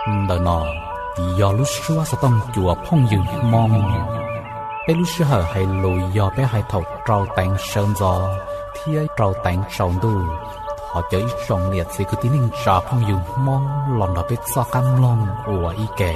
Ntawm no yog lub suab xov tooj cua phooj ywg Hmoob. Peb lub sij hawm hais lus yog peb hais thaum rau teev sawv ntxov thiab rau teev tsaus ntuj. Thov caw ib tsoom niam txiv kwv tij neej tsa phooj ywg Hmoob los nrog peb txoj qab mloog ua ib ke.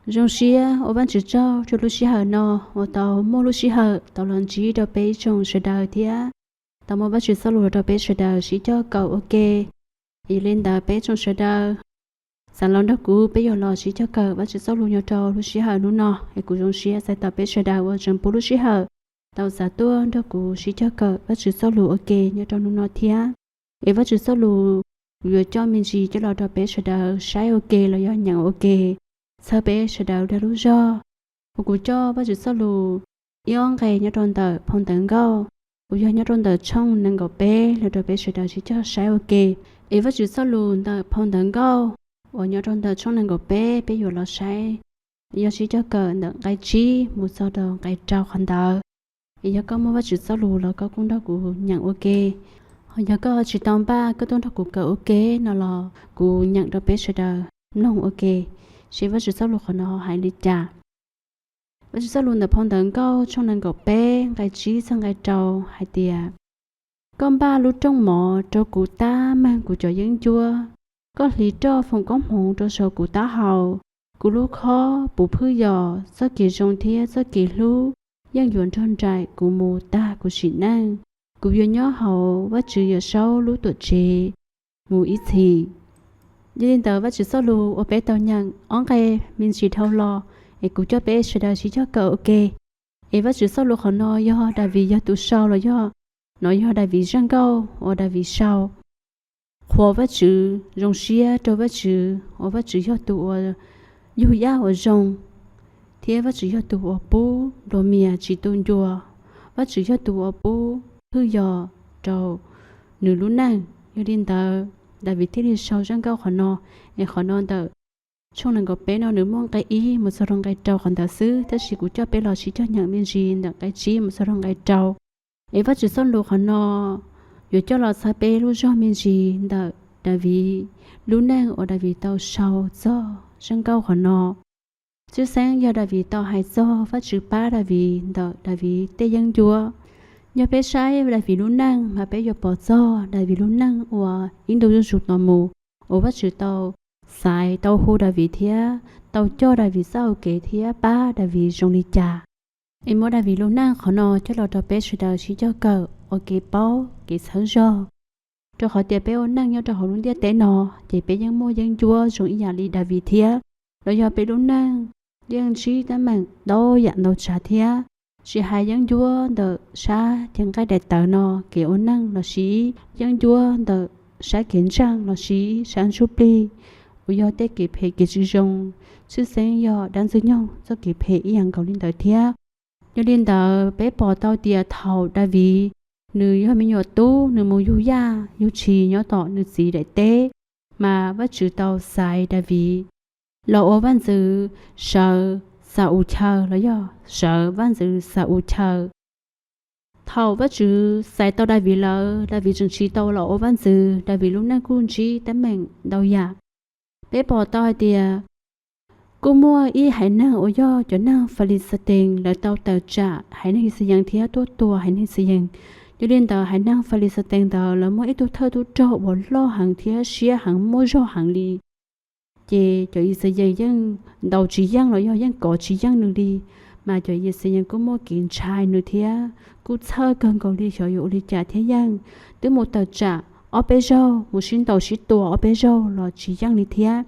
Zoo siab ua Vajtswv tsaug rau lub sij hawm no uas tau muaj lub sij hawm tau los ntsib rau peb ib tsoom sawv daws thiab tau muab Vajtswv txoj lus los rau peb sawv daws sib cog kawm ua ke. Yog li ntawd peb ib tsoom sawv daws xav los nrog kuv peb yuav los sib cog kawm Vajtswv txoj lus nyob rau lub sij hawm hnub no, es kuv zoo siab txais tos peb sawv daws uas tseem pub lub sij hawm tau xav tuaj nrog kuv sib cog kawm Vajtswv txoj lus ua ke nyob rau hnub no thiab. Es Vajtswv txoj lus kuv yuav coj me ntsis coj los rau peb sawv daws saib ua ke los yog nyeem ua ke, txhawb peb sawv daws dag lub zog. Uas kuv coj Vajtswv txoj lus ib ob nqe nyob rau ntawm phau ntawv nkauj uas yog nyob rau ntawm tshooj nees nkaum peb los rau peb sawv daws sib cog saib ua ke. Es Vajtswv txoj lus ntawm phau ntawv nkauj uas nyob rau ntawm tshooj nees nkaum peb, peb yuav los saib, yog sib cog kawm ntawm nqe tsib mus txog rau nqe rau qhov ntawd. Es yog koj muaj Vajtswv txoj lus los koj kuj nrog kuv nyeem ua ke. Ho yog koj tsis tau npaj koj tuaj nrog kuv kawm ua ke no los kuv nyeem rau peb sawv daws mloog ua ke, seb Vajtswv txoj lus qhov no hais li cas. Vajtswv txoj lus ntawm phau ntawv nkauj tshooj nees nkaum peb nqe tsib txog nqe rau hais tias, koj npaj lub rooj mov rau kuv tab meeg kuv cov yeeb ncuab, koj hliv roj foom koob hmoov rau saum kuv taub hau. Kuv lub khob puv phwj yos, txoj kev zoo thiab txoj kev hlub yeej yuav nrog nraim kuv mus tag kuv sim neej. Kuv yuav nyob hauv Vajtswv Yawmsaub lub tuam tsev mus ib txhis. Yog li ntawd Vajtswv txoj lus uas peb tau nyeem ob nqe me ntsis dhau los, es kuv coj peb sawv daws sib cog kawm ua ke. Es Vajtswv txoj lus qhov no yog Daviv yog tus sau los yog, no yog Daviv zaj nkauj uas Daviv sau qhuas Vajtswv, zoo siab rau Vajtswv uas Vajtswv yog tus uas yug yaj uas zoo, thiab Vajtswv yog tus uas pub nplua mias tsis tu ncua. Vajtswv yog tus uas pub phwj yos rau nws lub neej. Yog li ntawd Daviv thiaj li sau zaj nkauj qhov no. Es qhov no ntawm tshooj nees nkaum peb no nws muaj nqe ib mus txog rau nqe rau qhov ntawd xwb, tab sis kuv coj peb los sib cog nyeem me ntsis ntawm nqe tsib mus txog rau nqe rau. Es Vajtswv txoj lus qhov no yuav coj los txhawb peb lub zog me ntsis ntawm Daviv lub neej uas Daviv tau sau txog zaj nkauj qhov no. Tshwj xeeb yog Daviv tau hais txog Vajtswv pab Daviv ntawm Daviv tej yeeb ncuab. Yog peb saib Daviv lub neej mas peb yuav pom txog Daviv lub neej uas ib ntu zuj zus no mus, uas Vajtswv tau xaiv tau hu Daviv thiab tau coj Daviv txoj hau kev thiab pab Daviv zoo li cas. Es muab Daviv lub neej qhov no coj los rau peb sawv daws sib cog kawm ua kev paub kev txhawb zog. Rau qhov tias peb ua neej nyob rau hauv lub ntiaj teb no, ces peb yeej muaj yeeb ncuab zoo ib yam li Daviv thiab, los yog peb lub neej yeej ntsib teeb meem ntau yam ntau tsav thiab. Tsis hais yeeb ncuab ntawm sab cev nqaij daim tawv no kev ua neej lossis yeeb ncuab ntawm sab kev ntseeg lossis sab ntsuj plig, uas yog tej kev phem kev tsis zoo, tshwj xeeb yog dab ntxwg nyoog txoj kev phem ib yam nkaus li ntawd thiab. Yog li ntawd peb pom tau tias thaum Daviv nws yog me nyuam tub, nws mus yug yaj yug tshis nyob tom nws txiv daim teb, mas Vajtswv tau xaiv Daviv los ua vaj ntxwv sawv Xa-ules chaw los yog sawv vaj ntxwv Xa-ules chaw. Thaum Vajtswv xaiv tau Daviv lawm, Daviv tseem tsis tau los ua vaj ntxwv, Daviv lub neej kuj ntsib teeb meem ntau yam. Peb pom tau hais tias kuj muaj ib haiv neeg uas yog cov neeg Falixatees lawv tau tawm tsam haiv neeg Yixayees thiab tuaj tua haiv neeg Yixayees. Yog li ntawd haiv neeg Falixatees ntawd lawv muaj ib tug thawj tub rog uas loj heev thiab siab heev muaj zog heev li. Ces cov Yixayees yeej ntaus tsis yeej los yog yeej kov tsis yeej nws li, mas cov Yixayees kuj muaj kev ntshai nws thiab kuj txhawj kawg nkaus li xyov yuav ua li cas thiab yeej twb mus tawm tsam ob peb zaug, mus sib ntaus sib tua ob peb zaug los tsis yeej li thiab.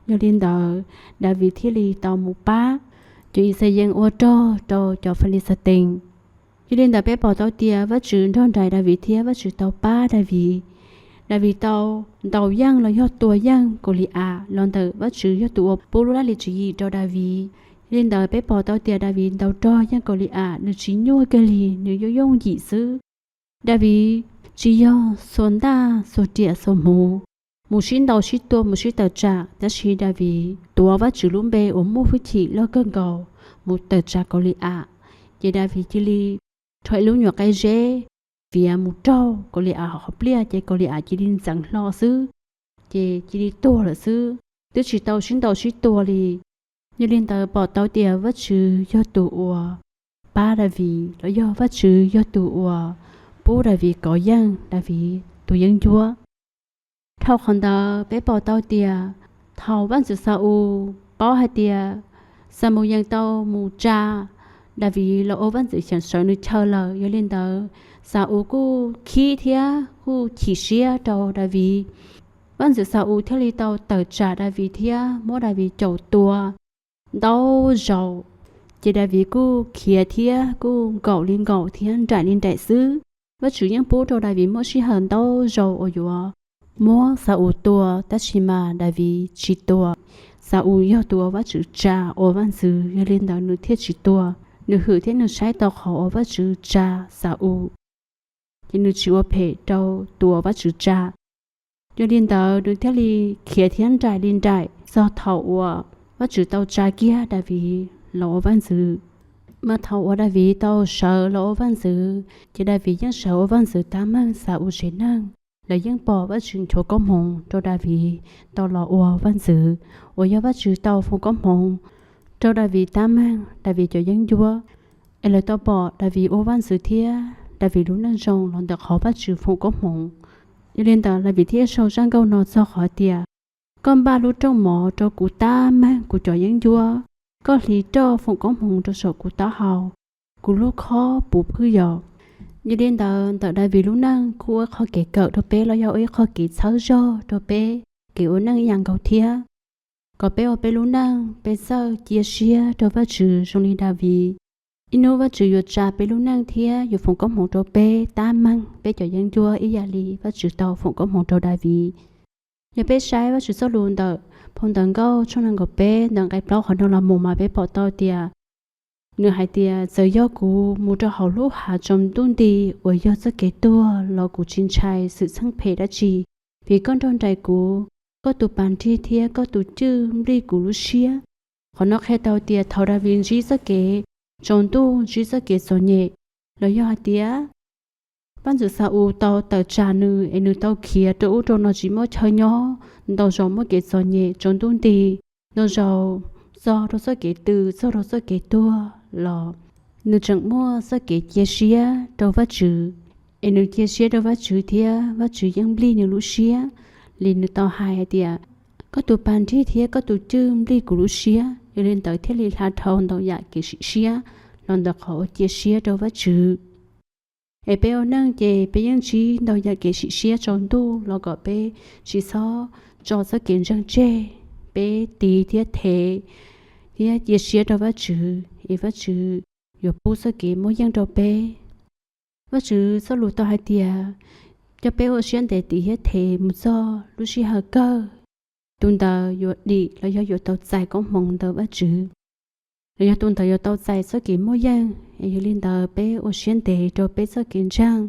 Yog li ntawd Daviv thiaj li tau mus pab cov Yixayees ua rog rau cov Falixatees. Yog li ntawd peb pom tau tias Vajtswv nrog nraim Daviv thiab Vajtswv tau pab Daviv. Daviv tau ntaus yeej los yog tua yeej Kauli-am los ntawm Vajtswv yog tus uas pub lub laj lim tswv yim rau Daviv. Yog li ntawd peb pom tau tias Daviv ntaus rog yeej Kauli-am nws tsis nyuaj kiag li, nws yooj yooj yim xwb. Daviv tsis yog xuas ntaj xuas riam xuas hmuv mus sib ntaus sib tua mus sib tawm tsam, tab sis Daviv tuav Vajtswv lub npe uas muaj hwj chim loj kawg nkaus mus tawm tsam Kauli-am. Ces Daviv cia li rho ib lub nyuam qe zeb fiav mus raug Kauli-am hauv pliaj, ces Kauli-am cia li ntxeev hlo xwb, ces cia li tuag lawm xwb, twb tsis tau sib ntaus sib tua li. Yog li ntawd pom tau tias Vajtswv yog tus uas pab Daviv los yog Vajtswv yog tus uas pub Daviv kov yeej Daviv tus yeeb ncuab. Dhau qhov ntawd peb pom tau tias thaum vaj ntxwv Xa-ules paub hais tias Xamuyees tau mus tsa Daviv los ua vaj ntxwv xyeem sawv nws chaw lawm. Yog li ntawd, Xa-ules kuj khib thiab kuj chim siab rau Daviv. Vaj ntxwv Xa-ules thiaj li tau tawm tsam Daviv thiab muab Daviv caum tua ntau zaus. Ces Daviv kuj khiav thiab kuj nkaum li nkaum thiab nraim li nraim xwb. Vaj tswv yeej pub rau Daviv muaj sij hawm ntau zaus uas yuav muab Xa-ules tua, tab sis mas Daviv tsis tua. Xa-ules yog tus uas Vaj tswv tsa ua vaj ntxwv, yog li ntawd nws thiaj tsis tua. Nws hwm thiab nws saib tau qhov uas Vaj tswv tsa Xa-ules, ces nws tsis ua phem rau tus uas Vaj tswv tsa. Yog li ntawd nws thiaj li khiav thiab nraim li nraim txog thaum uas Vaj tswv tau tsa kiag Daviv los ua vaj ntxwv. Mas thaum uas Daviv tau sawv los ua vaj ntxwv, ces Daviv yeej sawv ua vaj ntxwv tab meeg Xa-ules tsev neeg. Lawv yeej pom Vaj tswv nchuav koob hmoov rau Daviv tau los ua vaj ntxwv, uas yog Vaj tswv tau foom koob hmoov rau Daviv tab meeg Daviv cov yeeb ncuab. Es lawv tau pom Daviv ua vaj ntxwv thiab Daviv lub neej zoo los ntawm qhov Vaj tswv foom koob hmoov. Yog li ntawd Daviv thiaj sau zaj nkauj no txog qhov tias, koj npaj lub rooj mov rau kuv tab meeg kuv cov yeeb ncuab, koj hliv roj foom koob hmoov rau saum kuv taub hau, kuv lub khob puv phwj yos. Yog li ntawd ntawm Daviv lub neej kuj ua ib qho kev kawm rau peb los yog ua ib qho kev txhawb zog rau peb kev ua neej ib yam nkaus thiab, kom peb ua peb lub neej peb txawj cia siab rau Vaj tswv zoo li Daviv. Ib hnub Vaj tswv yuav tsa peb lub neej thiab yuav foom koob hmoov rau peb tab meeg peb cov yeeb ncuab ib yam li Vaj tswv tau foom koob hmoov rau Daviv. Yog peb saib Vaj tswv txoj lus ntawm phau Ntawv Nkauj tshooj nees nkaum peb ntawm nqe plaub qhov no los mus mas peb pom tau tias, nws hais tias, txawm yog kuv mus rau hauv lub hav tsaus ntuj nti uas yog txoj kev tuag los kuv tsis ntshai xwm txheej phem dab tsi, vim koj nrog nraim kuv, koj tus pas nrig thiab koj tus cwj nplij kuv lub siab. Qhov no qhia tau tias thaum Daviv ntsib txoj kev tsaus ntuj, ntsib txoj kev txom nyem, los yog hais tias Vaj ntxwv Xa-ules tau tawm tsam nws es nws tau khiav rau ub rau no tsis muaj chaw nyob, ntau zaus muaj kev txom nyem tsaus ntuj nti, ntau zaus txog rau txoj kev tws, txog rau txoj kev tuag los nws tseem muaj txoj kev cia siab rau Vaj tswv, es nws cia siab rau Vaj tswv thiab Vaj tswv yeej nplij nws lub siab, li nws tau hais hais tias, koj tus pas nrig thiab koj tus cwj nplij kuv lub siab. Yog li ntawd thiaj li hla dhau ntau yam kev sim siab los ntawm qhov uas cia siab rau Vaj tswv. Es peb ua neej ces peb yeej ntsib ntau yam kev sim siab tsaus ntuj los kom peb tsis txhob tso txoj kev ntseeg tseg, peb tiv thiab thev thiab cia siab rau Vaj tswv, es Vaj tswv yuav pub txoj kev muaj yeej rau peb. Vaj tswv txoj lus tau hais tias, coj peb ua siab ntev tiv thiab thev mus txog lub sij hawm kawg, tus ntawd yuav dim los yog yuav tau txais koob hmoov ntawm Vaj tswv, los yog tus ntawd yuav tau txais txoj kev muaj yeej. Es yog li ntawd peb ua siab ntev rau peb txoj kev ntseeg.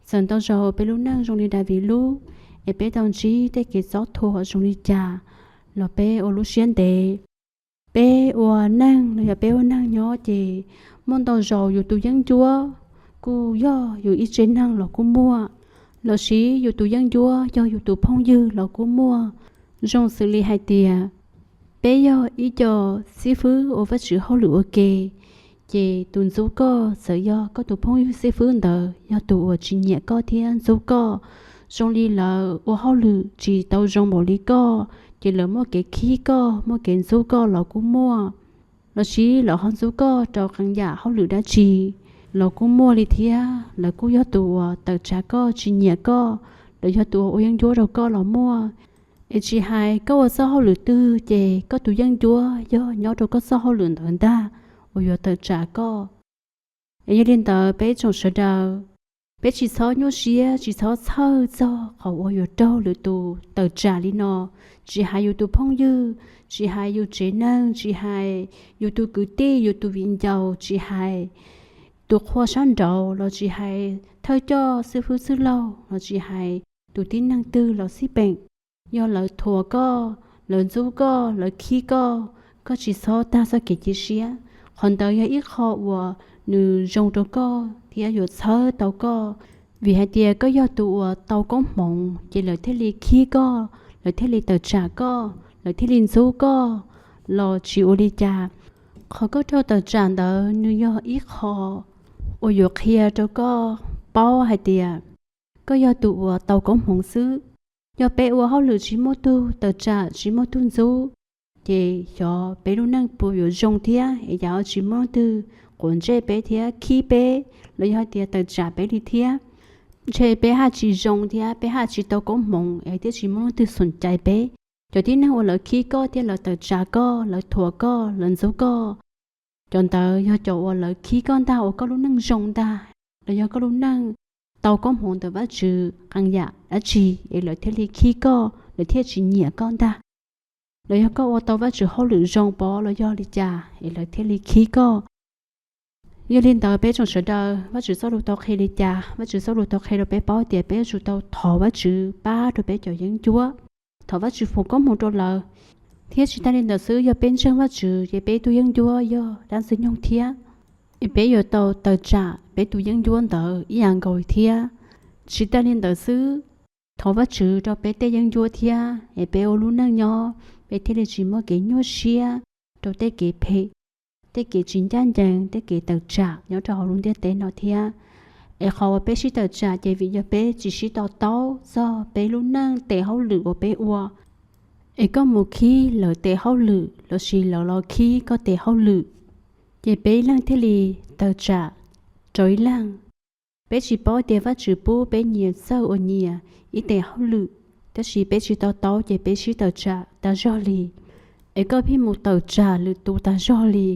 Txawm ntau zaus peb lub neej zoo li Daviv lub, es peb tau ntsib tej kev txob thuam zoo li cas los peb ua lub siab ntev. Peb ua neej los yog peb ua neej nyob ces muaj ntau zaus yus tus yeeb ncuab kuj yog yus ib tsev neeg los kuj muaj, los sis yus tus yeeb ncuab yog yus tus phooj ywg los kuj muaj. Zoo xws li hais tias peb yog ib co xib fwb ua Vaj tswv hauj lwm ua ke, ces tus ntxub koj txawm yog koj tus phooj ywg xib fwb ntawd yog tus uas tsis nyiam koj thiab ntxub koj. Zoo li lawv ua hauj lwm tsis tau zoo npaum li koj, ces lawv muaj kev khib koj, muaj kev ntxub koj los kuj muaj. Los sis lawv ho ntxub koj rau qee yam hauj lwm dab tsi los kuj muaj li thiab. Lawv kuj yog tus uas tawm tsam koj, tsis nyiam koj, lawv yog tus uas ua yeeb ncuab rau koj los muaj. Es tsis hais koj ua txoj hauj lwm twg ces koj tus yeeb ncuab yog nyob rau koj txoj hauj lwm ntawd ntag uas yuav tawm tsam koj. Es yog li ntawd peb tsoom sawv daws, peb tsis txhob nyuaj siab, tsis txhob txhawj txog qhov uas yuav raug lwm tus tawm tsam li no. Tsis hais yus tus phooj ywg, tsis hais yus tsev neeg, tsis hais yus tus kwv tij, yus tus viv ncaus, tsis hais tus qhua sab nraud, los tsis hais thawj coj xib fwb txwj laug, los tsis hais tus tib neeg twg los xij peem, yog lawv thuam koj, lawv ntxub koj, lawv khib koj, koj tsis txhob tag txoj kev cia siab. Qhov ntawd yog ib qho uas nws zoo rau koj thiab yuav txhawb tau koj, vim hais tias koj yog tus uas tau koob hmoov ces lawv thiaj li khib koj, lawv thiaj li tawm tsam koj, lawv thiaj li ntxub koj los tsis ua li cas. Qhov koj raug tawm tsam ntawd nws yog ib qho uas yuav qhia rau koj paub hais tias koj yog tus uas tau koob hmoov xwb. Yog peb ua hauj lwm tsis muaj tug tawm tsam, tsis muaj tug ntxub, ces xyov peb lub neej puas yuav zoo thiab es cas ho tsis muaj leej twg quav ntsej peb thiab khib peb los yog hais tias tawm tsam peb li thiab. Ntshe peb haj tsis zoo thiab peb haj tsis tau koob hmoov es thiaj tsis muaj leej twg xom cai peb. Cov tib neeg uas lawv khib koj thiab lawv tawm tsam koj, lawv thuam koj, lawv ntxub koj, cov ntawd yog cov uas lawv khib koj ntag uas koj lub neej zoo ntag, los yog koj lub neej tau koob hmoov ntawm Vajtswv qee yam dab tsi es lawv thiaj li khib koj, lawv thiaj tsis nyiam koj ntag. Los yog koj ua tau Vajtswv hauj lwm zoo pov los yog li cas es lawv thiaj li khib koj. Yog li ntawd peb tsoom sawv daws, Vajtswv txoj lus tau qhia li cas? Vajtswv txoj lus tau qhia rau peb paub tias peb yuav tsum tau thov Vajtswv pab rau peb cov yeeb ncuab, thov Vajtswv foom koob hmoov rau lawv. Thiab tsis tas li ntawd xwb, yog peb ntseeg Vajtswv ces peb tus yeeb ncuab yog dab ntxwg nyoog thiab, es peb yuav tau tawm tsam peb tus yeeb ncuab ntawd ib yam nkaus thiab. Tsis tas li ntawd xwb, thov Vajtswv rau peb tej yeeb ncuab thiab es peb ua lub neej nyob peb thiaj li tsis muaj kev nyuaj siab rau tej kev phem, tej kev tsis ncaj ncees, tej kev tawm tsam nyob rau hauv lub ntiaj teb no thiab. Es qhov uas peb sib tawm tsam ces vim yog peb tsis sib to taub txog peb lub neej tes hauj lwm uas peb ua. Es koj mus khib lawv tes hauj lwm lossis lawv los khib koj tes hauj lwm, ces peb ib leeg thiaj li tawm tsam rau ib leeg. Peb tsis paub tias Vajtswv pub peb nyias txawj uas nyias ib tes hauj lwm, tab sis peb tsis to taub ces peb sib tawm tsam tas zog li. Es koj pheej mus tawm tsam lwm tus tas zog li,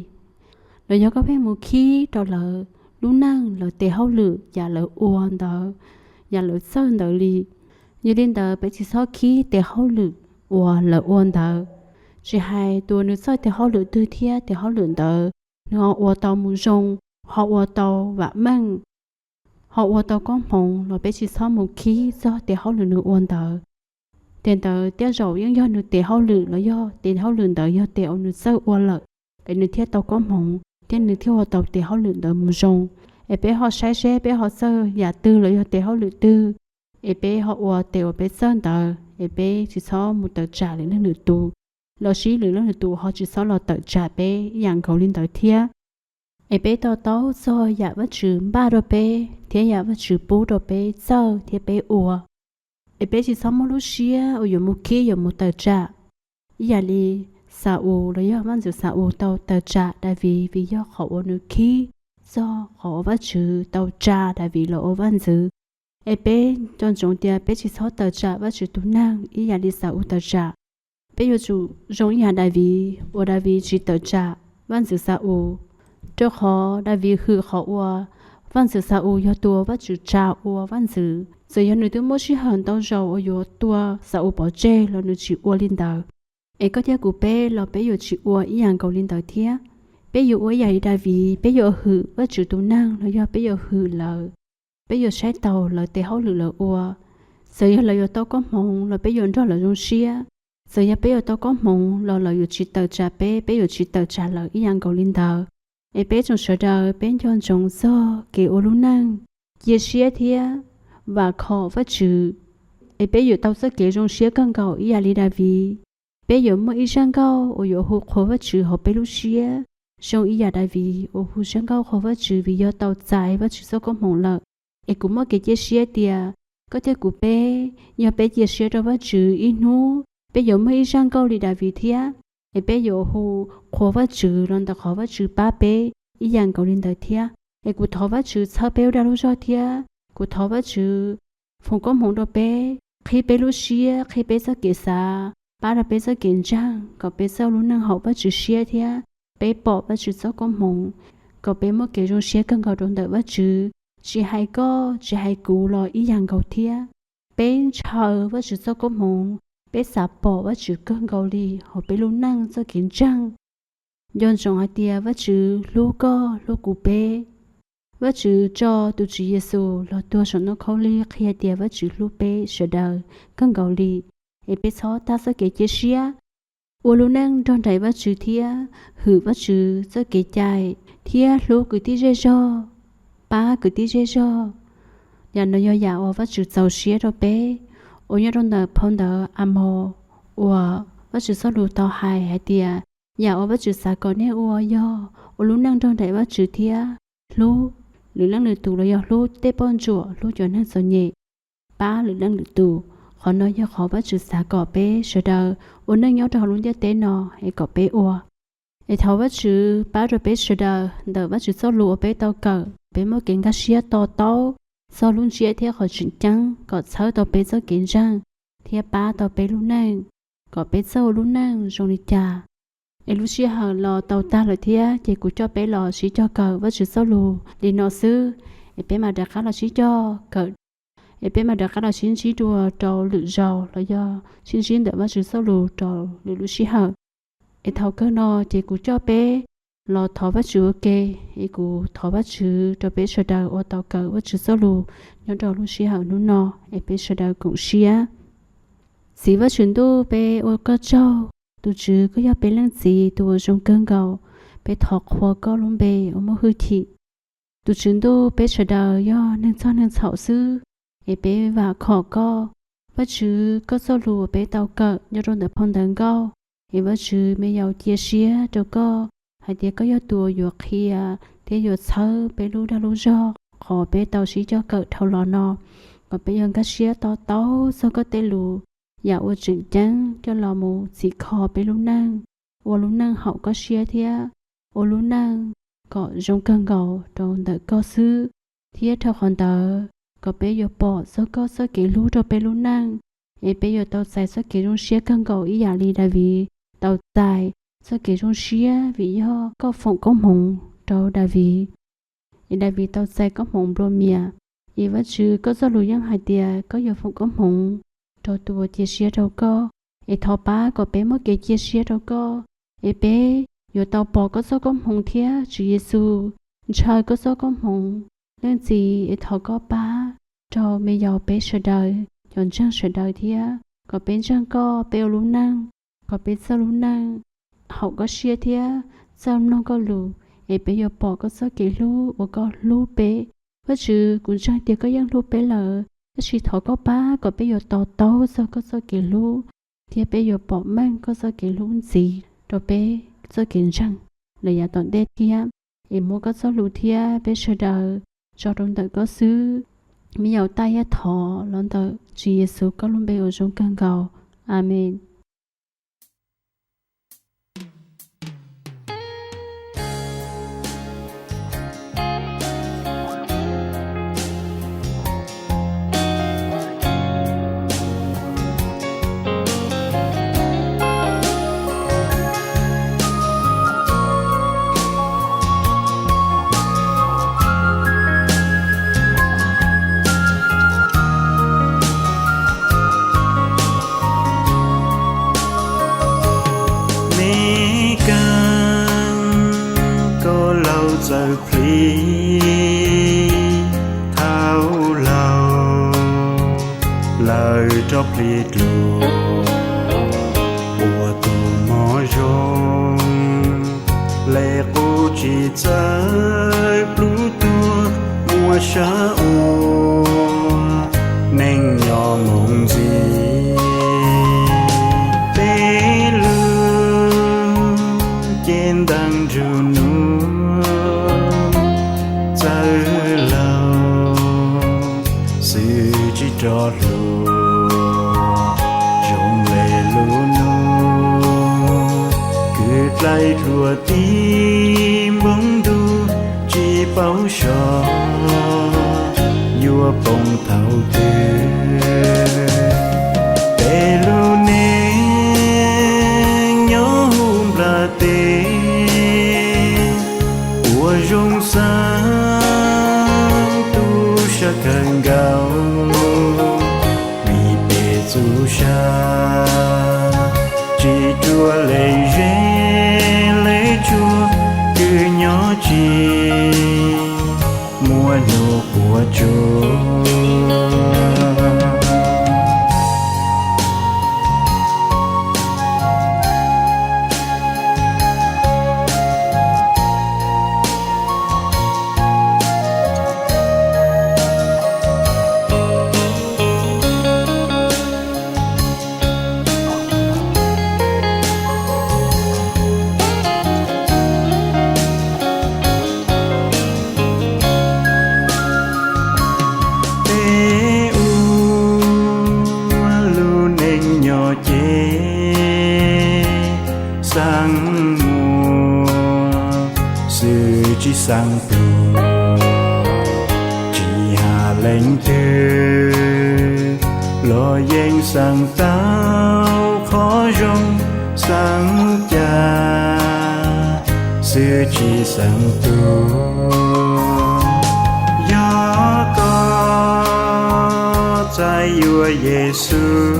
los yog koj pheej mus khib rau lawv lub neej, lawv tes hauj lwm, yam lawv ua ntawd, yam lawv txawj ntawd li. Yog li ntawd peb tsis txhob khib tes hauj lwm uas lawv ua ntawd. Tsis hais tus nws txawj tes hauj lwm twg thiab tes hauj lwm ntawd nws ho ua tau mus zoo, ho ua tau vam meej, ho ua tau koob hmoov los peb tsis txhob mus khib txog tes hauj lwm nws ua ntawd. Tes ntawd tej zaum yeej yog nws tes hauj lwm los yog tes hauj lwm ntawd yog tes uas nws txawj ua lawm, es nws thiaj tau koob hmoov thiab nws thiaj ua tau tes hauj lwm ntawd mus zoo. Es peb ho saib seb peb ho txawj yam twg los yog tes hauj lwm twg, es peb ho ua tes uas peb txawj ntawd, es peb tsis txhob mus tawm tsam lwm leej lwm tus, lossis lwm leej lwm tus ho tsis txhob los tawm tsam peb ib yam nkaus li ntawd thiab. Es peb to taub txog yam Vajtswv npaj rau peb thiab yam Vajtswv pub rau peb txawj thiab peb ua. Es peb tsis txhob muaj lub siab uas yuav mus khib yuav mus tawm tsam. Ib yam li Xa-ules los yog vaj ntxwv Xa-ules tau tawm tsam Daviv vim yog qhov uas nws khib txog qhov uas Vajtswv tau tsa Daviv los ua vaj ntxwv. Es peb nco ntsoov tias peb tsis txhob tawm tsam Vajtswv tus neeg ib yam li Xa-ules tawm tsam. Peb yuav tsum zoo ib yam Daviv uas Daviv tsis tawm tsam vaj ntxwv Xa-ules, rau qhov Daviv hwm qhov uas vaj ntxwv Xa-ules yog tus uas Vajtswv tsa ua vaj ntxwv. Txawm yog nws twb muaj sij hawm ntau zaus uas yuav tua Xa-ules pov tseg los nws tsis ua li ntawd. Es koj thiab kuv peb los peb yuav tsis ua ib yam nkaus li ntawd thiab. Peb yuav ua ib yam li Daviv, peb yuav hwm Vajtswv tus neeg los yog peb yuav hwm lawv, peb yuav saib taus lawv tes hauj lwm lawv ua. Txawm yog lawv yuav tau koob hmoov los peb yuav nrog lawv zoo siab. Txawm yog peb yuav tau koob hmoov los lawv yuav tsis tawm tsam peb, peb yuav tsis tawm tsam lawv ib yam nkaus li ntawd. Es peb tsoom sawv daws peb nco ntsoov txog kev ua lub neej cia siab thiab vam khom Vajtswv, es peb yuav tau txoj kev zoo siab kawg nkaus ib yam li Daviv. Peb yuav muaj ib zaj nkauj uas yuav hu qhuas Vajtswv hauv peb lub siab, zoo ib yam Daviv uas hu zaj nkauj qhuas Vajtswv vim yog tau txais Vajtswv txoj koob hmoov lawm. Es kuv muaj kev cia siab tias koj thiab kuv peb, yog peb cia siab rau Vajtswv ib hnub, peb yuav muaj ib zaj nkauj li Daviv thiab. Es peb yuav hu qhuas Vajtswv los ntawm qhov Vajtswv pab peb ib yam nkaus li ntawd thiab. Es kuv thov Vajtswv txhawb peb ua dab lub zog thiab kuv thov Vajtswv foom koob hmoov rau peb, qhib peb lub siab, qhib peb txoj kev xav, pab rau peb txoj kev ntseeg kom peb txawj lub neej haum Vajtswv siab thiab peb pom Vajtswv txoj koob hmoov, kom peb muaj kev zoo siab kawg nkaus rau ntawm Vajtswv. Tsis hais koj tsis hais kuv los ib yam nkaus thiab. Peb ntshaw Vajtswv txoj koob hmoov, peb xav pom Vajtswv kawg nkaus li hauv peb lub neej txoj kev ntseeg. Nco ntsoov hais tias Vajtswv hlub koj hlub kuv peb. Vajtswv tso tus Tswv Yexus los tuag saum ntoo khaub lig qhia tias Vajtswv hlub peb sawv daws kawg nkaus li. Es peb txhob tag txoj kev cia siab, ua lub neej nrog nraim Vajtswv thiab hwm Vajtswv txoj kev cai thiab hlub kwv tij zej zog, pab kwv tij zej zog. Yam no yog yam uas Vajtswv txaus siab rau peb, uas nyob rau ntawm phau ntawv Amos uas Vajtswv txoj lus tau hais hais tias, yam uas Vajtswv xav kom nej ua yog ua lub neej nrog nraim Vajtswv thiab hlub lwm leej lwm tus los yog hlub tej poj ntsuam, hlub cov neeg txom nyem, pab lwm leej lwm tus. Qhov no yog qhov Vajtswv xav kom peb sawv daws ua neej nyob rau hauv lub ntiaj teb no es kom peb ua. Es thov Vajtswv pab rau peb sawv daws ntawm Vajtswv txoj lus uas peb tau kawm, peb muaj kev nkag siab to taub txog lub ntsiab thiab qhov tseem ceeb kom txhawb tau peb txoj kev ntseeg thiab pab tau peb lub neej kom peb txawj ua lub neej zoo li cas. Es lub sij hawm los tau tag lawm thiab, ces kuv coj peb los sib cog kawm Vajtswv txoj lus li no xwb. Es peb mam rov qab los sib cog kawm, es peb mam rov qab los sib ntsib dua rau lwm zaus los yog sib ntsib ntawm Vajtswv txoj lus rau lwm lub sij hawm. Es thaum kawg no ces kuv coj peb los thov Vajtswv ua ke, es kuv thov Vajtswv rau peb sawv daws uas tau kawm Vajtswv txoj lus nyob rau lub sij hawm hnub no, es peb sawv daws koom siab. Txiv Vajtswv ntuj, peb ua koj tsaug, tus Tswv koj yog peb leej txiv tus uas zoo kawg nkaus, peb thov qhuas koj lub npe uas muaj hwj chim. Tus Tswv ntuj, peb sawv daws yog neeg txog neeg txhaum xwb, es peb vam khom koj. Vajtswv, koj txoj lus uas peb tau kawm nyob rau ntawm phau ntawv nkauj, es Vajtswv, me yaus cia siab rau koj hais tias koj yog tus uas yuav qhia thiab yuav txhawb peb lub dag lub zog qhov peb tau sib cog kawm dhau los no, kom peb yuav nkag siab to taub txog koj tej lus, yam uas tseem ceeb coj los mus txhim kho peb lub neej, ua lub neej haum koj siab thiab ua lub neej kom zoo kawg nkaus rau ntawm koj xwb. Thiab dhau qhov ntawd, kom peb yuav pom txog koj txoj kev hlub rau peb lub neej, es peb yuav tau txais txoj kev zoo siab kawg nkaus ib yam li Daviv tau txais txoj kev zoo siab vim yog koj foom koob hmoov rau Daviv, es Daviv tau txais koob hmoov nplua mias. Es Vajtswv, koj txoj lus yeej hais tias koj yuav foom koob hmoov rau tus uas cia siab rau koj. Es thov pab kom peb muaj kev cia siab rau koj, es peb yuav tau pom koj txoj koob hmoov thiab. Tswv Yexus, ntshaw koj txoj koob hmoov. Leej txiv, es thov koj pab rau me yaus peb sawv daws, cov ntseeg sawv daws thiab, kom peb ntseeg koj, peb ua lub neej, kom peb txawj lub neej haum koj siab thiab txawj mloog koj lus, es peb yuav pom koj txoj kev hlub uas koj hlub peb. Vajtswv, kuv ntseeg tias koj yeej hlub peb lawm, tab sis thov koj pab kom peb yuav to taub txog koj txoj kev hlub, thiab peb yuav pom meej koj txoj kev hlub ntxiv rau peb txoj kev ntseeg lawm yav tom ntej thiab. Es muab koj txoj lus thiab peb sawv daws tso rau ntawm koj xwb. Me yaus taij thiab thov los ntawm Tswv Yexus koj lub npe uas zoo kawg nkaus. Amees. Me Keeb, koj laus txawm plig thaum laus, lawv rov plig dua ua tus mos zoo, lawv qub tsis txawj plub tuag muab sab ua neej nyob mus ntxiv. Peb lub cev ntees ntsug nug, txawj laus xwb tsis rov hluas, zoo le lub nug kwv dlaim hluas tib npoo ntuj tsis paub so yuav poob thaum twg. Peb lub neej nyob hauv nplaj teb, ua zoo xav tu sab kawg nkaus, vim peb txuj sa tsis ruaj, lawv zeb lawv tsuag kwv nyob tsis muaj hnub puas tsuaj. Xeeb muag xwb tsis xeeb tus, tsis has leej twg los yeej xeeb tau qhov zoo, xeeb cas xwb tsis xeeb tus. Yog koj txais yuav Yexus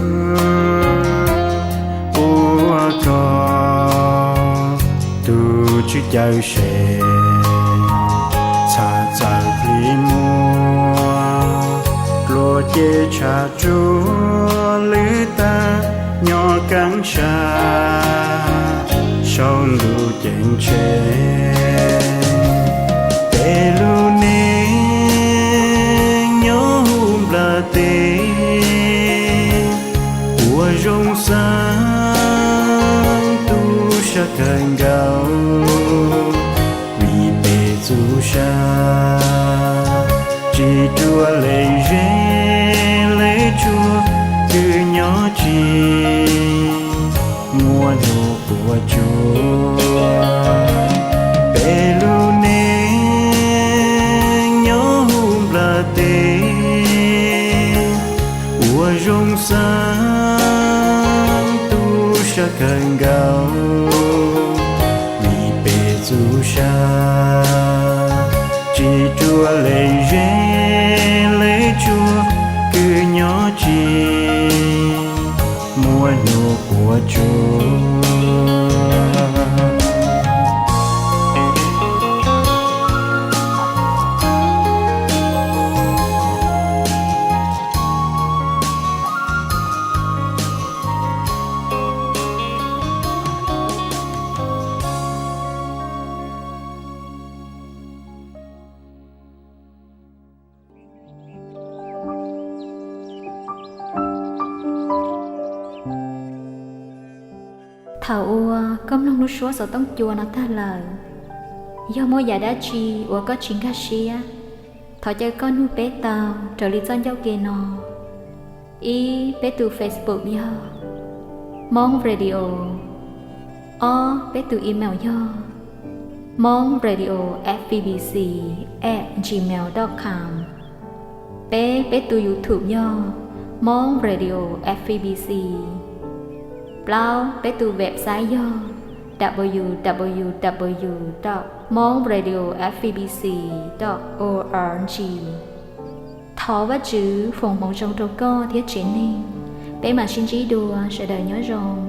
ua koj tus Tswv Cawmseej, txhaj txawm plig muag dluag ces tshaj tsuag lwm tab, nyob keeb sab saum ntuj ceeb tsheej. Peb lub neej nyob hauv nplaj teb, ua zoo xeeb tub sab kawg nkaus, vim peb txuj sa tsis ruam leej zeej leej tshuaj, kwv nyob tsis muaj hnub puas tsuaj. Peb lub neej nyob hauv nplaj teb, ua zoo xeeb tub sab kawg nkaus, vim peb txuj sa tsis ruam leej zeej leej tshuaj, kwv nyob tsis muaj hnub puas tsuaj. Thaum uas koj mloog lub suab xov tooj cua no tag lawm, yog muaj yam dab tsi uas koj tsis nkag siab, thov caw koj nug peb tau raws li txoj ncauj ke no. Ib, peb tus Facebook yog Hmong Radio. Ob, peb tus email yog hmong radio f b b c at gmail dot com. Peb, peb tus YouTube yog Hmong Radio F B B C. Plaub, peb tus website yog w w w dot hmong radio f b b c dot o r g. Thov Vajtswv foom hmoov zoo rau koj thiab tsev neeg. Peb mam sib ntsib dua, sawv daws nyob zoo.